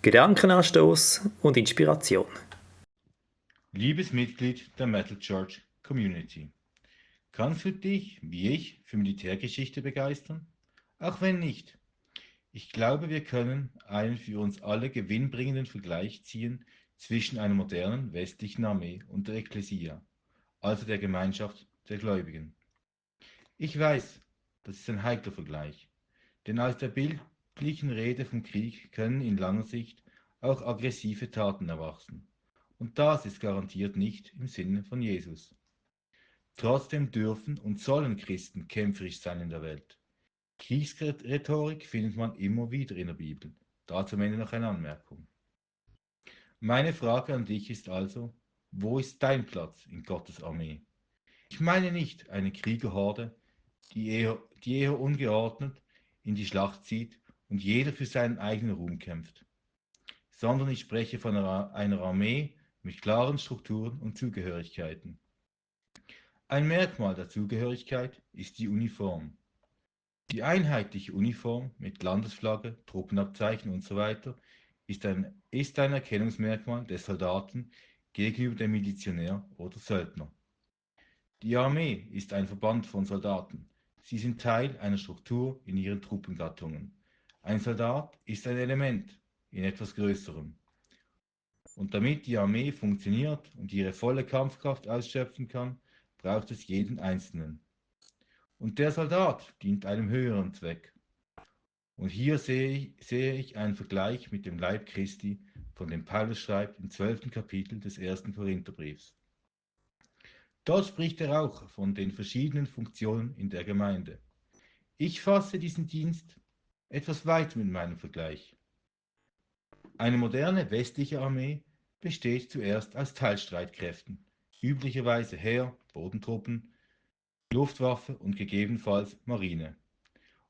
Gedankenanstoß und Inspiration. Liebes Mitglied der Metal Church Community, kannst du dich, wie ich, für Militärgeschichte begeistern? Auch wenn nicht. Ich glaube, wir können einen für uns alle gewinnbringenden Vergleich ziehen zwischen einer modernen westlichen Armee und der Ekklesia, also der Gemeinschaft der Gläubigen. Ich weiß, das ist ein heikler Vergleich, denn aus der bildlichen Rede vom Krieg können in langer Sicht auch aggressive Taten erwachsen. Und das ist garantiert nicht im Sinne von Jesus. Trotzdem dürfen und sollen Christen kämpferisch sein in der Welt. Kriegsrhetorik findet man immer wieder in der Bibel. Dazu am Ende noch eine Anmerkung. Meine Frage an dich ist also, wo ist dein Platz in Gottes Armee? Ich meine nicht eine Kriegerhorde, die eher ungeordnet in die Schlacht zieht und jeder für seinen eigenen Ruhm kämpft, sondern ich spreche von einer Armee mit klaren Strukturen und Zugehörigkeiten. Ein Merkmal der Zugehörigkeit ist die Uniform. Die einheitliche Uniform mit Landesflagge, Truppenabzeichen usw. ist ein Erkennungsmerkmal des Soldaten gegenüber dem Milizionär oder Söldner. Die Armee ist ein Verband von Soldaten. Sie sind Teil einer Struktur in ihren Truppengattungen. Ein Soldat ist ein Element in etwas Größerem. Und damit die Armee funktioniert und ihre volle Kampfkraft ausschöpfen kann, braucht es jeden Einzelnen. Und der Soldat dient einem höheren Zweck. Und hier sehe ich einen Vergleich mit dem Leib Christi, von dem Paulus schreibt im 12. Kapitel des 1. Korintherbriefs. Dort spricht er auch von den verschiedenen Funktionen in der Gemeinde. Ich fasse diesen Dienst etwas weiter mit meinem Vergleich. Eine moderne westliche Armee besteht zuerst aus Teilstreitkräften, üblicherweise Heer, Bodentruppen, Luftwaffe und gegebenenfalls Marine.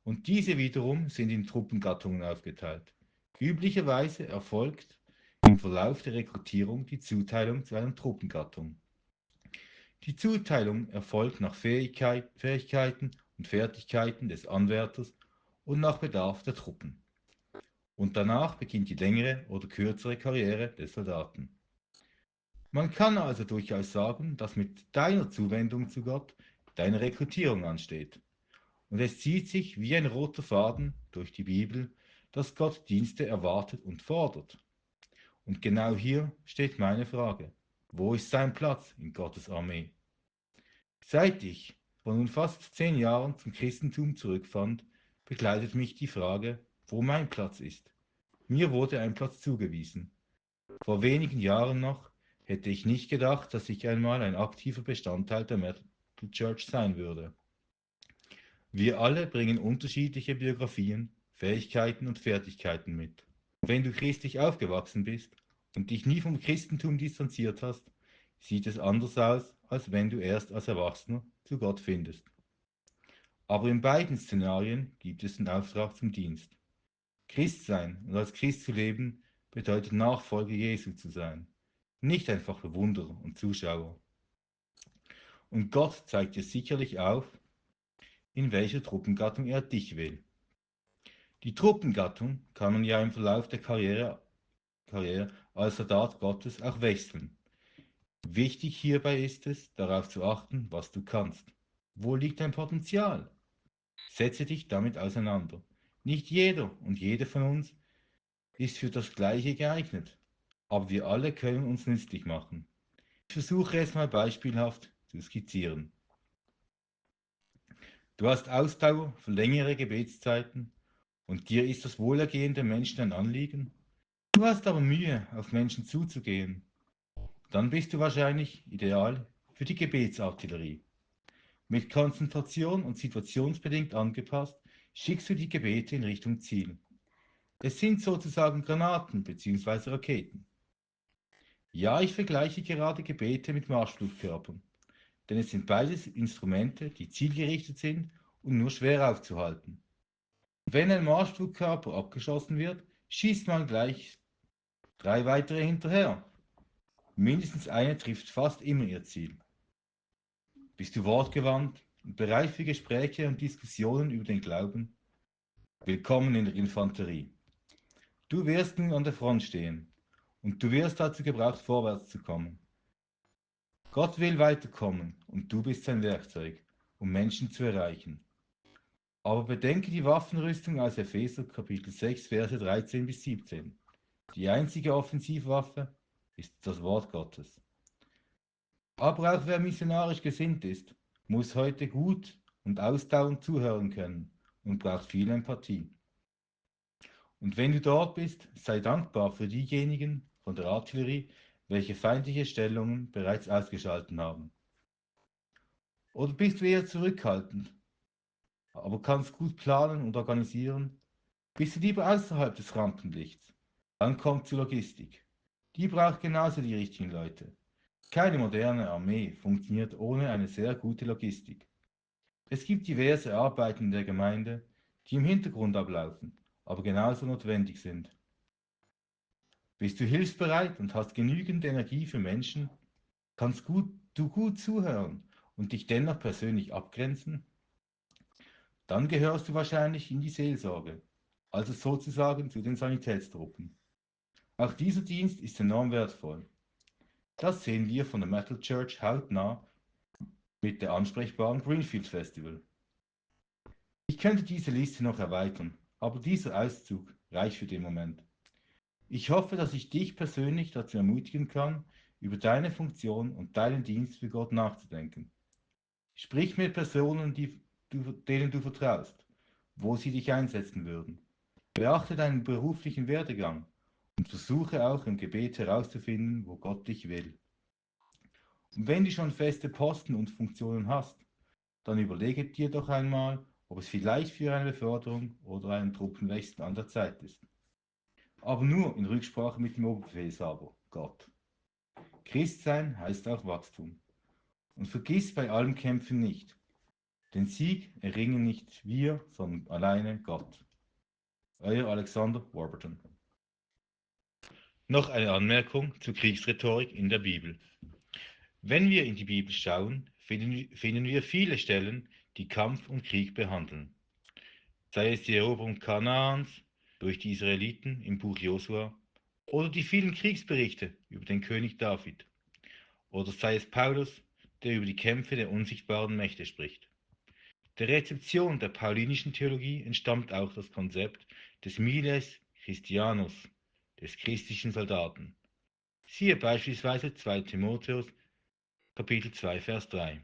Und diese wiederum sind in Truppengattungen aufgeteilt. Üblicherweise erfolgt im Verlauf der Rekrutierung die Zuteilung zu einer Truppengattung. Die Zuteilung erfolgt nach Fähigkeiten und Fertigkeiten des Anwärters und nach Bedarf der Truppen. Und danach beginnt die längere oder kürzere Karriere des Soldaten. Man kann also durchaus sagen, dass mit deiner Zuwendung zu Gott deine Rekrutierung ansteht. Und es zieht sich wie ein roter Faden durch die Bibel, dass Gott Dienste erwartet und fordert. Und genau hier steht meine Frage. Wo ist sein Platz in Gottes Armee? Seit ich vor nun fast 10 Jahren zum Christentum zurückfand, begleitet mich die Frage, wo mein Platz ist. Mir wurde ein Platz zugewiesen. Vor wenigen Jahren noch hätte ich nicht gedacht, dass ich einmal ein aktiver Bestandteil der Metal Church sein würde. Wir alle bringen unterschiedliche Biografien, Fähigkeiten und Fertigkeiten mit. Wenn du christlich aufgewachsen bist und dich nie vom Christentum distanziert hast, sieht es anders aus, als wenn du erst als Erwachsener zu Gott findest. Aber in beiden Szenarien gibt es den Auftrag zum Dienst. Christ sein und als Christ zu leben bedeutet Nachfolger Jesu zu sein, nicht einfach Bewunderer und Zuschauer. Und Gott zeigt dir sicherlich auf, in welcher Truppengattung er dich will. Die Truppengattung kann man ja im Verlauf der Karriere als Soldat Gottes auch wechseln. Wichtig hierbei ist es, darauf zu achten, was du kannst. Wo liegt dein Potenzial? Setze dich damit auseinander. Nicht jeder und jede von uns ist für das Gleiche geeignet, aber wir alle können uns nützlich machen. Ich versuche es mal beispielhaft zu skizzieren. Du hast Ausdauer für längere Gebetszeiten und dir ist das Wohlergehen der Menschen ein Anliegen. Du hast aber Mühe, auf Menschen zuzugehen. Dann bist du wahrscheinlich ideal für die Gebetsartillerie. Mit Konzentration und situationsbedingt angepasst schickst du die Gebete in Richtung Ziel. Es sind sozusagen Granaten bzw. Raketen. Ja, ich vergleiche gerade Gebete mit Marschflugkörpern, denn es sind beides Instrumente, die zielgerichtet sind und nur schwer aufzuhalten. Wenn ein Marschflugkörper abgeschossen wird, schießt man gleich 3 weitere hinterher. Mindestens eine trifft fast immer ihr Ziel. Bist du wortgewandt und bereit für Gespräche und Diskussionen über den Glauben? Willkommen in der Infanterie. Du wirst nun an der Front stehen und du wirst dazu gebraucht, vorwärts zu kommen. Gott will weiterkommen und du bist sein Werkzeug, um Menschen zu erreichen. Aber bedenke die Waffenrüstung aus Epheser Kapitel 6, Verse 13 bis 17. Die einzige Offensivwaffe ist das Wort Gottes. Aber auch wer missionarisch gesinnt ist, muss heute gut und ausdauernd zuhören können und braucht viel Empathie. Und wenn du dort bist, sei dankbar für diejenigen von der Artillerie, welche feindliche Stellungen bereits ausgeschaltet haben. Oder bist du eher zurückhaltend, aber kannst gut planen und organisieren? Bist du lieber außerhalb des Rampenlichts? Dann kommt zur Logistik. Die braucht genauso die richtigen Leute. Keine moderne Armee funktioniert ohne eine sehr gute Logistik. Es gibt diverse Arbeiten in der Gemeinde, die im Hintergrund ablaufen, aber genauso notwendig sind. Bist du hilfsbereit und hast genügend Energie für Menschen? Kannst du gut zuhören und dich dennoch persönlich abgrenzen? Dann gehörst du wahrscheinlich in die Seelsorge, also sozusagen zu den Sanitätstruppen. Auch dieser Dienst ist enorm wertvoll. Das sehen wir von der Metal Church hautnah mit der ansprechbaren Greenfield Festival. Ich könnte diese Liste noch erweitern, aber dieser Auszug reicht für den Moment. Ich hoffe, dass ich dich persönlich dazu ermutigen kann, über deine Funktion und deinen Dienst für Gott nachzudenken. Sprich mit Personen, denen du vertraust, wo sie dich einsetzen würden. Beachte deinen beruflichen Werdegang und versuche auch im Gebet herauszufinden, wo Gott dich will. Und wenn du schon feste Posten und Funktionen hast, dann überlege dir doch einmal, ob es vielleicht für eine Beförderung oder einen Truppenwechsel an der Zeit ist. Aber nur in Rücksprache mit dem Oberbefehlshaber, Gott. Christsein heißt auch Wachstum. Und vergiss bei allem Kämpfen nicht, den Sieg erringen nicht wir, sondern alleine Gott. Euer Alexander Warburton. Noch eine Anmerkung zur Kriegsrhetorik in der Bibel. Wenn wir in die Bibel schauen, finden wir viele Stellen, die Kampf und Krieg behandeln. Sei es die Eroberung Kanaans durch die Israeliten im Buch Josua oder die vielen Kriegsberichte über den König David. Oder sei es Paulus, der über die Kämpfe der unsichtbaren Mächte spricht. Der Rezeption der paulinischen Theologie entstammt auch das Konzept des Miles Christianus, des christlichen Soldaten. Siehe beispielsweise 2 Timotheus Kapitel 2, Vers 3.